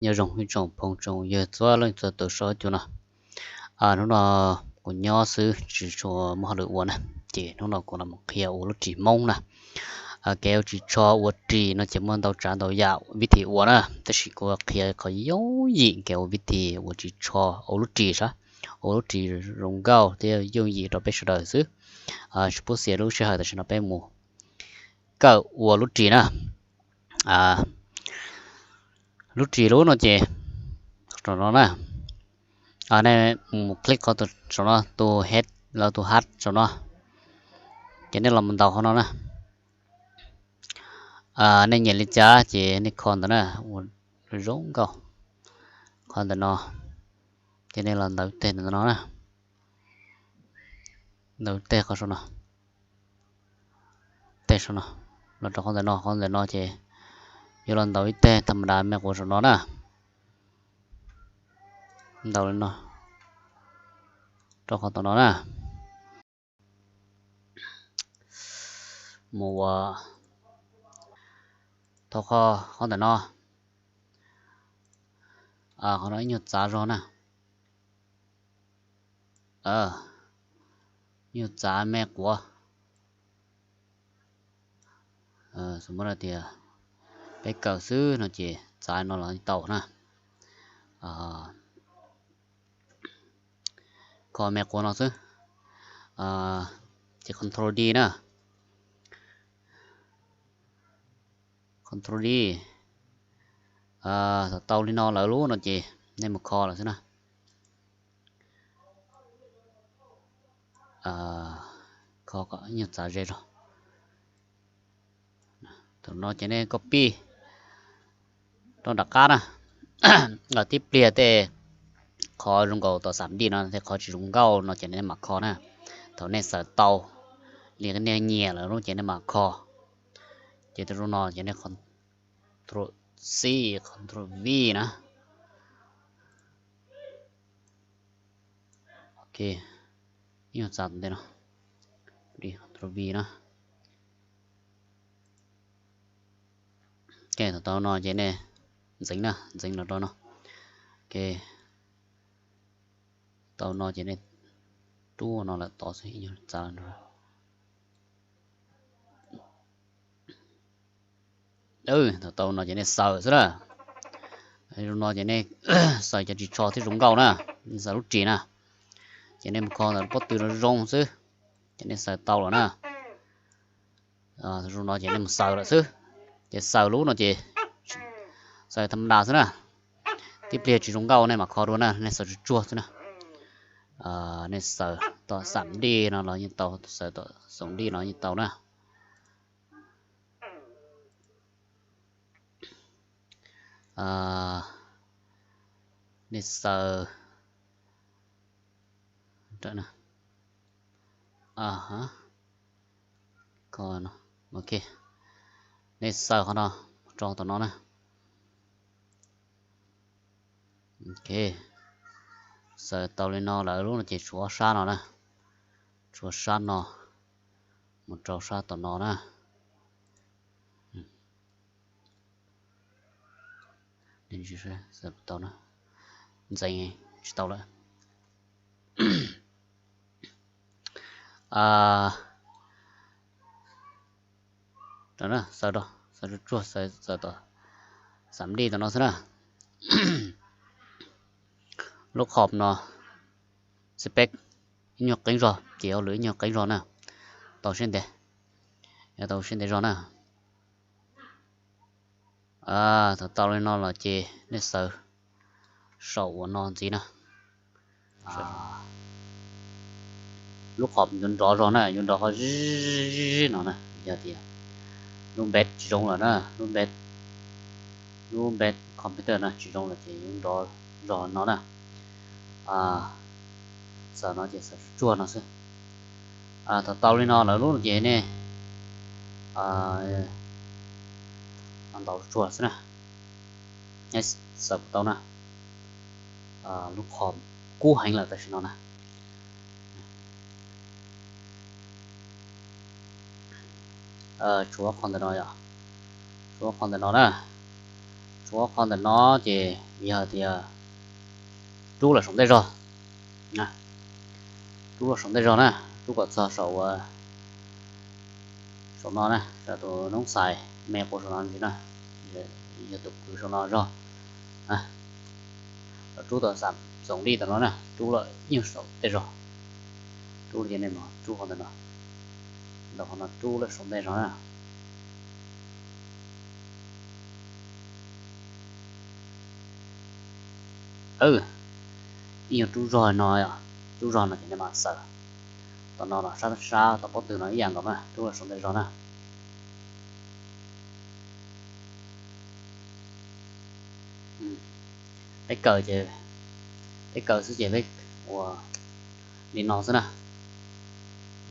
Nyob zoo ib tsoom phooj tsoom ywg txhua leej txhua tus saib cov no. Hnub no kuv nyob xwb tsis tshua muaj hauj lwm ua na, ces hnub no kuv los qhia ua lub ris Hmoob na. Kev ua ris tsho ua ris no ces muaj ntau tsav ntau yam vib thim ua na, tab sis kuv qhia qhov yooj yim kev ua vib thim ua ris tsho, ua lub ris sav, ua lub ris zoo nkauj thiab yooj yim rau peb sawv daws xwb. Tsis pub xiam lub sij hawm tam sim no peb mus kawm ua lub ris na. Lub ris lub no ces saum no na, nej mus click qhov saum no, tus head los tus heart saum no, ces nej los mus ntaus qhov no na. Nej nyiam li cas ces nej kho ntawd na, ua zoo nkauj. Qhov ntawm no, ces nej los ntaus teg ntawm no na, ntaus teg qhov saum no, teg saum no, los rau qhov ntawm no, qhov ntawm no ces yuav los ntaus ib teg tham ma das me quav saum no na, ntaus li no rau qhov tom no na. Mus ua, thaum qhov, qhov ntawm no, qhov no ib nyuag txav zog na, ib nyuag txav me quav. Xws li tias peb kawm xwb no ces txav no los tau na. Kho me quav no xwb, ces control D na, control D. Thaum tau li no lawm lub no ces nej mus kho lawm xwb na. Kho kom ib nyuag txav ze zog. Thaum no ces nej copy rau nram qab na, tib pliag tej qhov zoo nkaus tom xam dij no tej qhov tsis zoo nkauj no ces nej mam kho na. Thaum nej xaws tau li nej nyiam lawm lub ces nej mam kho. Ces tus zoo no ces nej control C, control V na. Ok, ib nyuag txav tom ntej no, control V na. Ok, thaum tau no ces nej ntxeev na, ntxeev los rau no. Ok, tau no ces nej rub no lawm tod xwb, ib nyuag txav. Thaum tau no ces nej xaws xwb na. Zoo no ces nej xaws cov ris tsho thiaj zoo nkauj na, nej xaws lub ris na. Ces nej mus kho ntawm pob tw zoo zoo xwb, ces nej xaws tau lawm na. Zoo no ces nej mus xaws lawm xwb. Ces xaws lub no ces xaws tham ma das xwb na. Tib pliag tsis zoo nkauj nej mam kho dua na, nej xaws tsuag tsuag xwb na. Nej xaws tom xam dij no los yeej tau, xaws tom xam dij no yeej tau na. Nej xaws, ok, nej xaws qhov no rau tom no na. Ok, xaws tau li no lawm lub no ces tshuav ob sab no na, tshuav sab no mus rau sab tom no na. Tau, ntxeev tsis tau lawm. Xaws, xaws tsuag tsuag, xaws tom xam dij tom no xwb na. Lub qhov no spec ib nyuag qeeb zog ces hauj lwm ib nyuag qeeb zog na. Tau siab ntev, tau siab ntev zog na. Thaum tau li no los ces nej xaws saum uas no ntxiv na. Lub qhov yuav nrov zog na, yuav nrov qhov zib no na, yog tias lub npet tsis zoo lawm na, lub npet, lub npet computer no tsis zoo lawm ces yuav nrov zog no na. Xaws no ces xaws tsuag no xwb. Thaum tau li no lawm lub no ces nej ntaus tsuag xwb na, xaws tau na. Lub qhov kub heev lawm tam sim no na. Tshuav qhov ntawm no yom, tshuav qhov ntawm no na, tshuav Tshuav qhov ntawm no ces yog tias rub los saum ntej zog, rub los saum ntej zog na, rub kom txog saum, saum no na, saum tus noob xais me quas saum no ntsis na, yog tus kwv saum no zog. Los rub tau xam xoom li tam no na, rub los ib nyuag saum ntej zog, rub li ne, rub qhov ntawm no, ntawm qhov no rub los saum ntej zog na. Ib nyuag rub zog no, rub zog no ces nej mam xaws. Tom no los sab sab tom pob tw no ib yam nkaus na, rub los saum ntej zog na. Peb kaw ces, peb kaw xwb ces peb ua li no xwb na.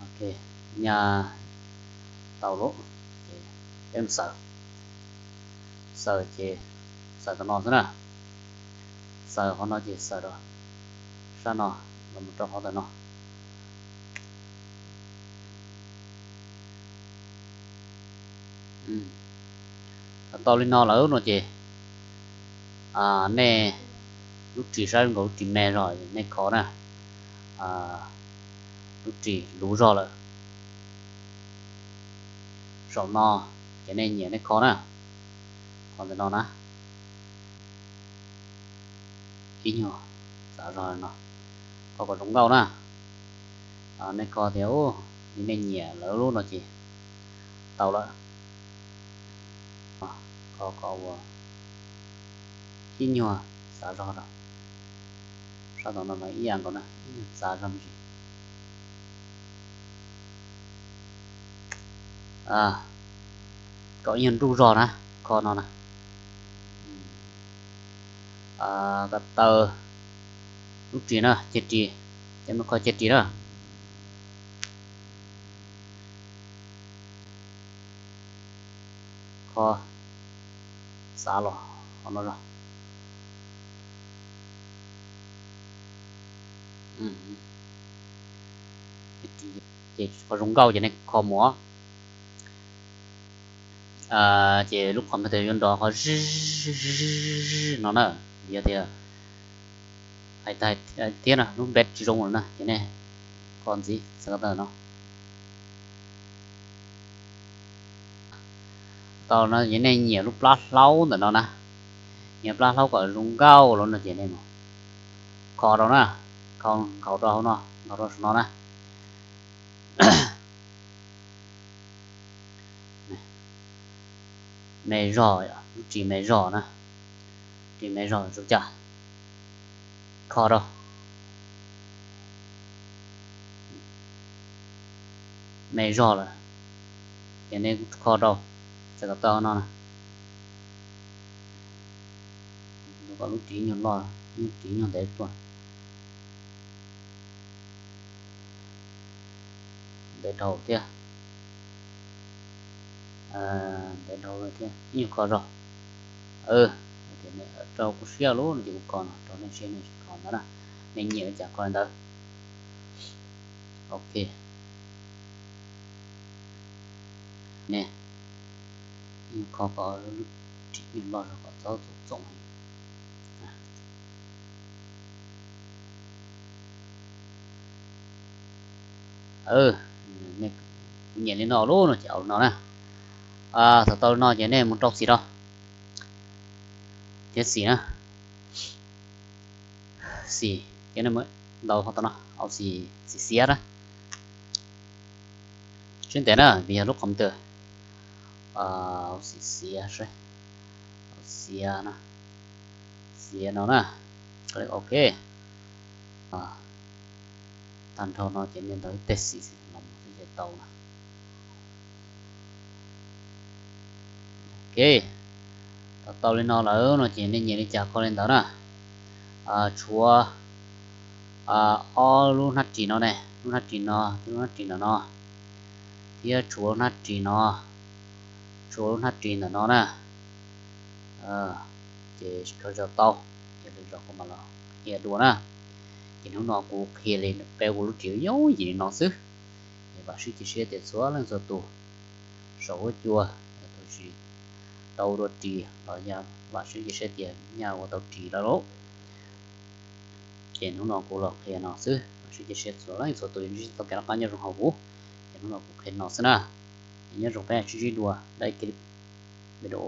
Ok, nyaj tau lawm ces peb mus xaws. Xaws ces xaws tom no xwb na. Xaws qhov no ces xaws rau sab no los mus rau qhov ntawm no. Thaum tau li no lawm no ces nej lub ris saib zoo nkaus lub ris me zog nej kho na, lub ris luv zog lawm. Saum no ces nej nyiam nej kho na, kho ntawm no na. Ib nyuag txav zog no, kho kom zoo nkauj na. Nej kho tias li nej nyiam lawm lub no ces tau lawm. Kho kom ua ib nyuag txav zog rau sab tom no mas ib yam nkaus na, ib nyuag txav zog me ntsis. Kom ib nyuag nruj zog na, kho no na. Ko taw lub ris na, ceg ris, cov no kho ceg ris na. Kho xav los qhov no zog. Ces qhov zoo nkauj ces nej kho mus. Ces lub computer yuav nrov qhov no na, yog tias hais tag thiab no lub npet tsis zoo lawm na ces nej kho ntxiv xav ko taw no. Tau no ces nej nyiam lub plab hlaub ntawm no na, nyiam plab hlaub kom zoo nkauj los no ces nej mus kho rau na, kho nkaus rau hauv no, nkaus rau saum no na. Me zog, lub ris me zog na, ris me zog zoo cas kho rau. Me zog lawm ces nej kho rau, txawm kom tau no na. Kom lub ris nyuag loj, lub ris nyuag ntev tuaj. Ntev dhau thiab. Ntev dhau thiab, ib nyuag kho zog. Rau kuv siab lub no ces kuv kho no rau nej siab, nej kho ntawd na, nej nyiam li cas kho li ntawd. Ok. Ne, kho kom lub ris nyuag loj zog kom txhob txoom txoom. Kuv nyiam li no lub no ces ua li no na. Thaum tau li no ces nej mus rau xim rau, thiab xim na, xim ces nej mus ntaus qhov tau no, au xim, xim xiav na. Tsis ntev na vim yog lub computer. Au xim xiav seb, au xiav na, xiav no na, ok. Tag nrho no ces nej ntaus ib teg xim los mus xwb ces tau na. Ok, tau tau li no lawm no ces nej nyiam li cas kho li ntawd na. Tshuav ob lub hnab ris no ne, lub hnab ris no thiab lub hnab ris ntawm no, thiab tshuav lub hnab ris no, tshuav lub hnab ris ntawm no na. Ces kho zog tau, ces lwm zaus kuv mam los qhia dua na. Ces hnub no kuv qhia li peb ua lub ris yooj yim li no xwb. Es vam thiab cia siab tias txhua leej txhua tus saum huab cua, tus tsis tau dua ris los yog vam sub cia siab tias nyaj ua tau ris lawm lauj. Ces hnub no kuv los qhia no xwb, vam sub cia siab txhua leej txhua tus ntsib txoj kev noj qab nyob zoo hauv kuv. Ces hnub no kuv qhia no xwb na. Ces nyob zoo peb sib ntsib dua dab video